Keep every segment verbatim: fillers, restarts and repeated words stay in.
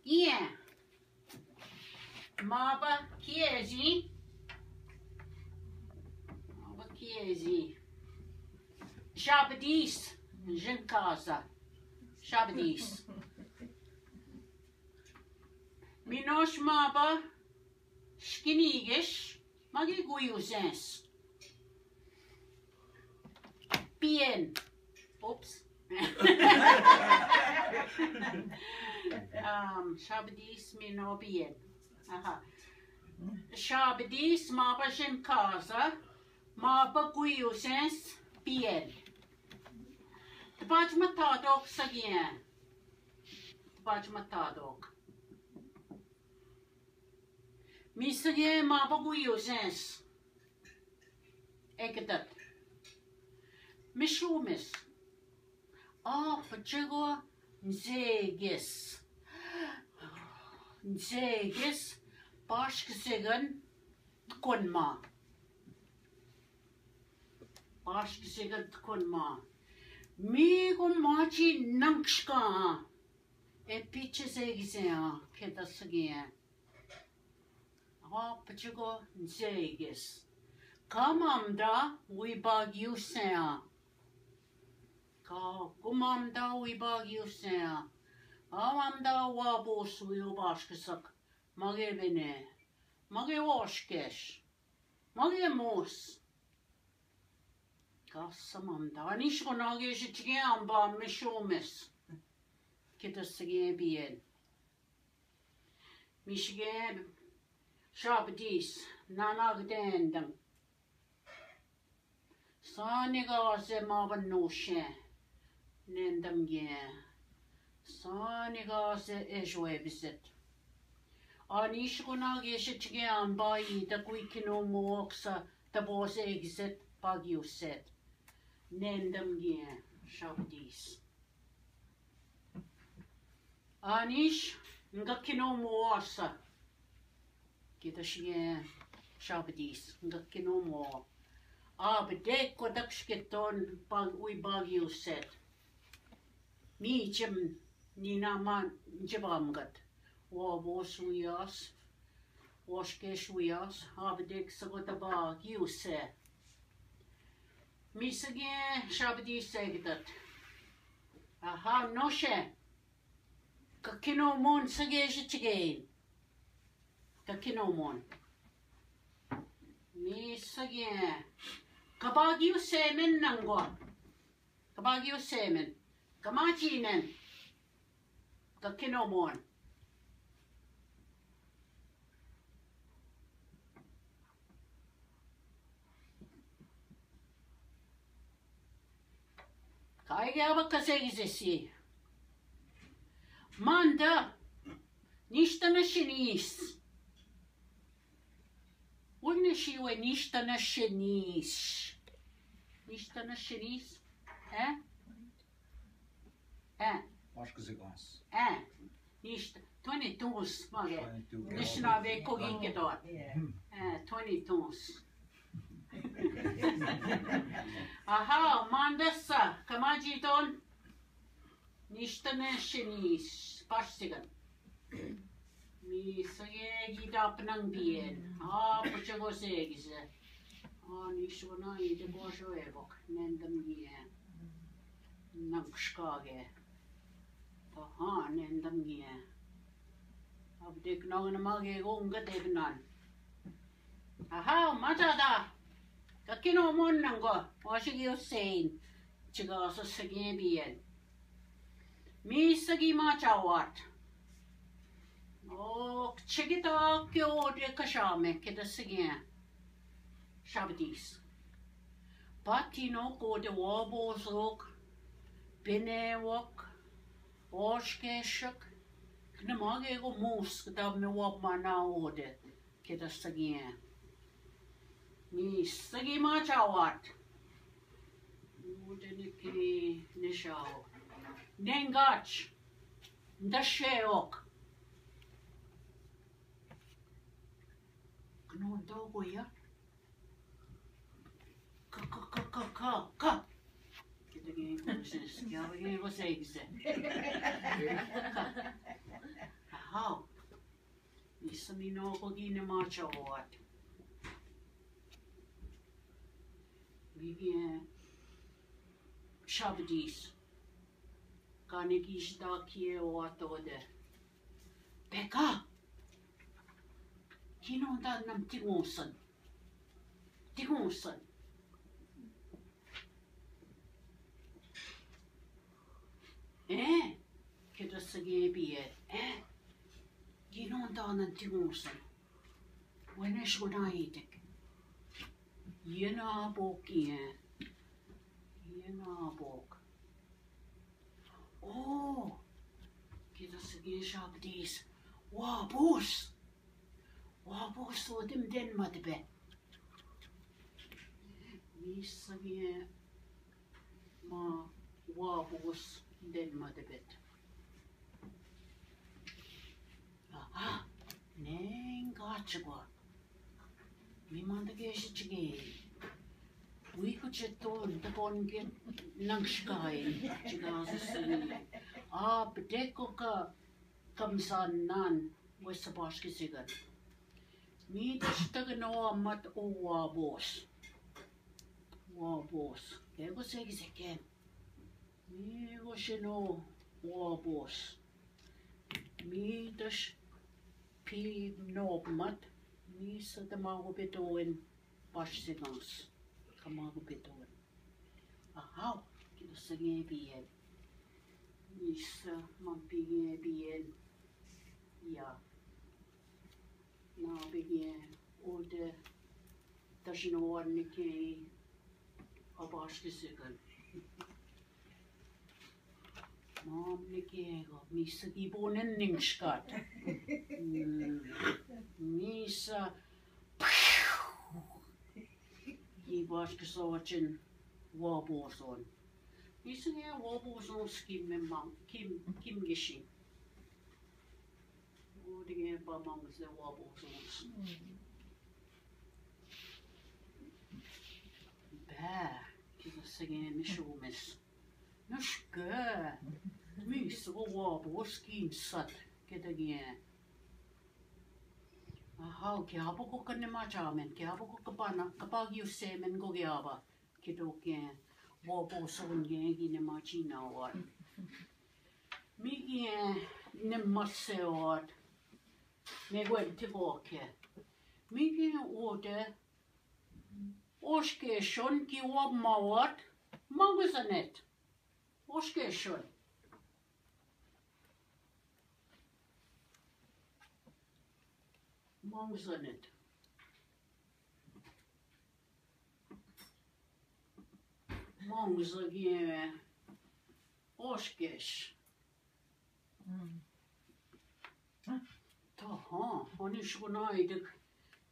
Ian. Maba kiezi. Maba kiezi. Shabdis. Jinkaza. Shabdis. Minosh maba shkinigish. Magi guyu sens. Bien. Oops. Um, shabdis mi no bien. Aha. Shabdis maba jinkaza. Maba guyu sens bien. Tpach matadok sagien. Tpach matadok. Misage maba guyu sens. Ekdat. Mishumis. A pachego nzegis. Nzegis. Pashk zegan tkonma. Pashk zegan tkonma. Migo machi nangshka. E piche zegize a keda sagien. A pachego nzegis. Ka mamda wi bagiu sea. Ka ku mamda wi bagiu sea. A mamda wa bosu yo bashkesak. Mage bene. Mage washkesh. Mage mos. Ka sa mamda. Anish ko nage shichge amba mishumis. Keda sagien bien. Mishige shabdis, nanag dendam. Saniga se maban nushe, nendam ge. Saniga se ejwe bizet. Anish ko nage shichge ambai da kui kino moksa tabose egzet bagiuset. Nendam ge shabdis. Anish, nga kino mo asa. Kita shige shabdis, nga kino mo. Ab dek ko daksh ke ton bag, ui bag yuset. Mi chem ni na man jebam gat. Wa bos uyas, washkesh uyas, ab dek sago ta bag yuset. Mi sage shabdis egdat. Aha, noshe. Ka kino mon sage shichgein. Ka kino mon. Mi sage. Ka bagiu semen nango. Ka bagiu semen. Ka machinen. Ka kino mon. Kai ge aba kase gizesi. Manda. Nishta na shinis. Wunne shiwe nishta na shinis. Nishta na shinis. Eh? Eh? Başka zekans. Eh? Nishta. Twenty-two mage. Twenty-two. Nishna ve kogi ke dor. Eh, twenty-two. Aha, mandasa, kamaji ton. Nishta ne shinis, pastigan. Mi sage gi da apnang bien. Ha, pucha go se gi se. Ha, nishta na ide go sho e bok. Nendam gi e. Nang shka ge. Aha, nendam gi e. Ab dekna unga mage go unga devnan. Aha, macha da. Ka kino mon nango. Washi gi Hussein. Chiga so sage bien. Mi sagi macha wat. O, chigi ta ke o de kashame ke da sage. Shabdis. Patino ko de wabozok. Benewok. Oshkeshak. Kna mage go musk da me wab mana ode. Keda sagi e. Mi sagi macha wat. Ude niki nishao. Nengach. Ndasheok. Kno dogo ya. Ka, ka, ka, ka, ka, ka. Kita gini ko se, kya gini ko se, se. Aha. समीनो को की ने माचा होवाट। बीबी है शाबदीस। काने की इश्ता किए होवाट तो दे। बेका। किनो दा नम तिगोसन। तिगोसन। हैं? के तो सगे भी है। हैं? किनो दा नम तिगोसन। वने शोना ही तक। ये ना बोक ही है। ये ना बोक। ओ, के तो सगे शाबदीस। वाबोस। वाबोस ओदे में देन मत बे। मी सगे मा वाबोस देन मत बे। आहा, नेंगा चुका। मी मांद के शिचगे। वी कुछ तो तकोन के नंगशकाई। चिगाज सनी। आप देखो का कमसान नान वो सबाश की सिगन। मी दस्तक नो अमत ओ वाबोस। वाबोस। के को से की से के। मी वो शिनो वाबोस। मी दश पी नोब मत, मी सतमा को पे तो इन पाश से गांस, कमा को पे तो इन। अहाव, कि तो सगे भी है। मी स मम्पी गे भी है। या। ना भी गे, और दे, दशनो और निके, अबाश की सिगन। माम ने के है, मी सगी बोने निंगशकाट। हम्म, मी सा, ये बात के सोचन, वो बोसन। मी सगे वो बोसन स्कीम में मांग, किम, किम गिशी। वो दिगे बा मांग से वो बोसन। बे, कि सगे निशो miss. Nushke, mi so wa bos kin sat, के तो गए। हाउ, क्या बको करने मा चामेन, क्या बको कपाना, कपा की उससे मन को गया बा, कि तो के, वो बो सोन गए कि ने मा चीना वाट। मी गए, ने मत से वाट। मी गो एंटी को के। मी गए ओटे, ओशके शोन की वो मावट, मांगुसनेट। ओशके शोन। मांगुसनेट। मांगुसगे ओशकेश। हम्म। तो हाँ, हनी शुनाई देख,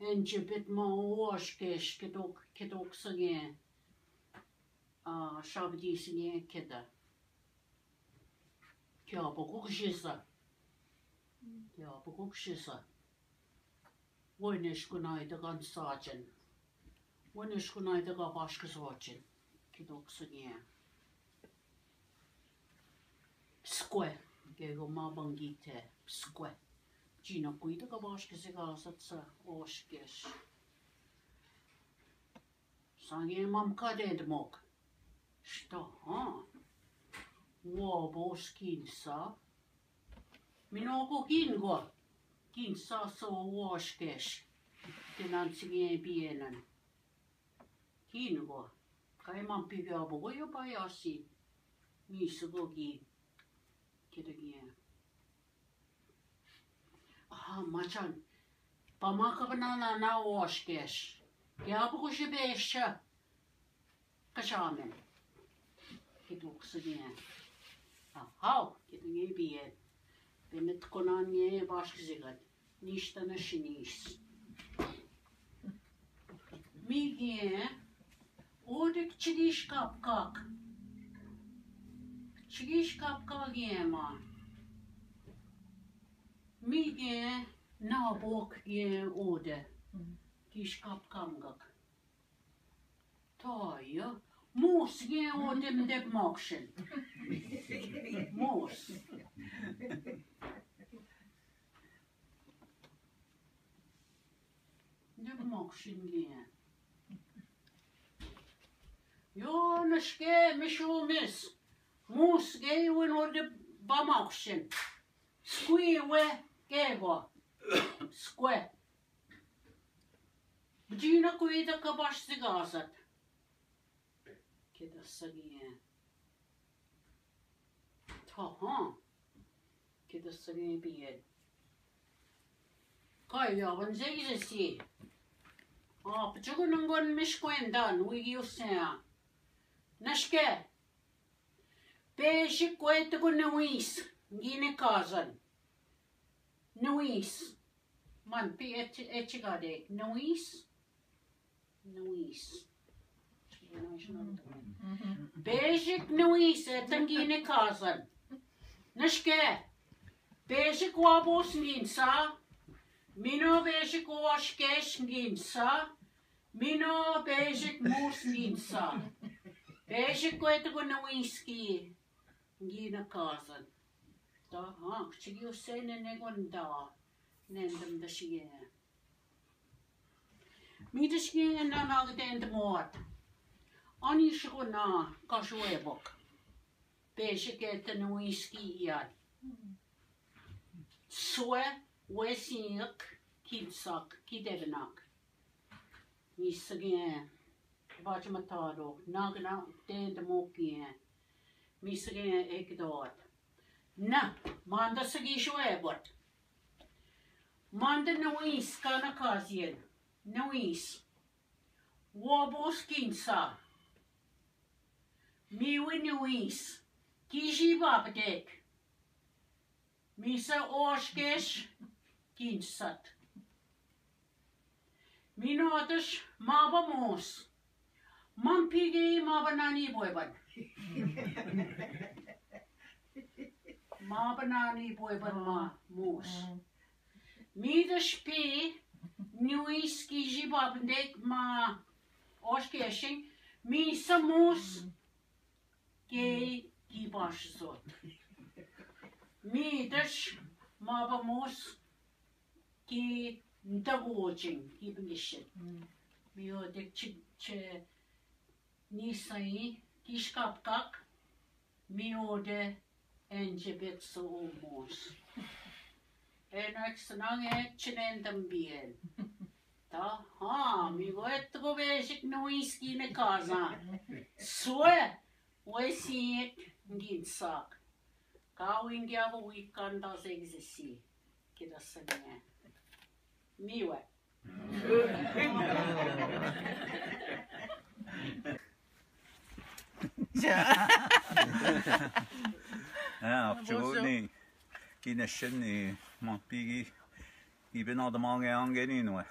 एंचे बेत मा ओशकेश के तो, के तो सगे। आ, शाबदी सिंह केदा। क्या बको कुशेसा? क्या बको कुशेसा? वो निष्कुनाई तक अंसाचन। वो निष्कुनाई तक आपाश के सोचन। कि तो सगे। स्क्वे। के गो मा बंगी थे। स्क्वे। जीना कोई तक आपाश के सिगा सत्सा। ओशकेश। सांगे ममका दे दमोक। Что, हाँ? Wo bos kinsa? Minoko kingo. Kinsa so oshkesh. Tenan sige bienan. Kingo. Kai mam piga bogo yo bayasi. Miso go gi. Kida gi. Aha, machan. Pamaka banana na oshkesh. Ke abu kushe besha. Kashamen. Kitu kusugiyan. Aha, kitu nge biye. Benet konan nge bash kizigat. Nishta na shinis. Mige, odik chigish kapkak. Chigish kapkak yema. Mige, na bok ye ode. Kish kapkamgak. Toyo. Mus ye odem de mokshen. Mus. Auction लिए हैं। यो नशके मिशो मिस। मूस गई उन और दे बम auction। स्कुई वे के गो। स्क्वे। जीना कोई तो कबाश से गाजत। के दस सगी है। तो हाँ। के दस सगी भी है। काय या वन जे की जैसी। आप जो को नंगोन मिश को इंदान, वी गी उससे आ। नशके। पेश कोई तो को नवीस। गीने काजन। नवीस। मन पी एच, एच का दे। नवीस। नवीस। बेजिक नवीस है तंगीने काजन। नशके। बेजिक वाबोस गिनसा। मिनो बेजिक वाशकेश गिनसा। मिनो बेजिक मूस गिनसा। बेजिक कोई तो को नवीस की। गीने काजन। तो हाँ, कुछ की उससे ने ने गुंदा। ने दम दशिए। Mi deš ki na na gde en de moat. Ani shiko na kashu e bok. Peše ke te no iski iad. Swe we sinik kinsak ki devenak. Mi sege bach matado nagna den de mokie. Mi sege ek dot. Na, manda segi shwe bot. Manda nuis kana kazien. Nuis. Wobos kinsa. Miwi nuis. Kiji babdek. Misa oshkesh kinsat. Minotish maba mos. Man pigi maba nani boyban. Maba nani boyban ma mos. Midish pi nuis kiji babndek ma oshkeshin. Misa mos. Ke ki bash zot. Midish maba mos. Ki nta gochin, ki bingishin. Mi o de chi, chi, ni sai, ki shkap kak, mi o de enje bet so o mos. En ek snang ek chinen dam bien. Ta, ha, mi go et go besik no iski ne kaza. Swe, we si ek ngin sak. Ka wingi abo wikan da zegzesi. Ki da sanya. Miwe. Ja. Ah, afchugo ni. Ki neshen ni ma pigi. Iben adamang e ange ni no.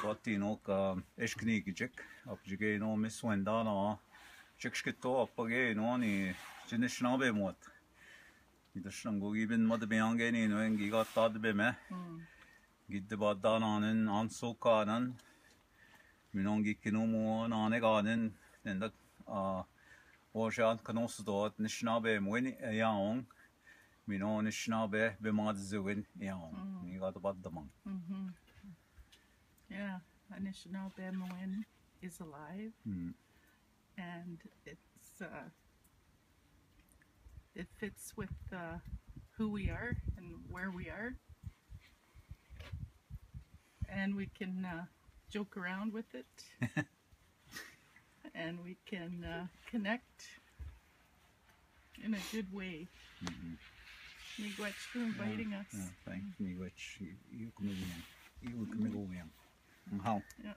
Batti no ka eshkni gijek. Apjige no miswendana. Chekshkito apage no ni. Jinishna be mot. Idashrango iben mad be ange ni no. Ngi ga tad be me. Gidde badananen ansokanen. Minongi kinumu nane ganen. Nenda a ojan kanosdot nishna be mweni yaong. Mino nishna be be mad zewin yaong. Ni ga to badamang. Yeah, Anishinaabe Moen is alive, and it's uh, it fits with uh, who we are and where we are, and we can uh, joke around with it, and we can uh, connect in a good way. Miigwech for inviting us. Thank you, Miigwech. You come in. You come in. How? Yeah.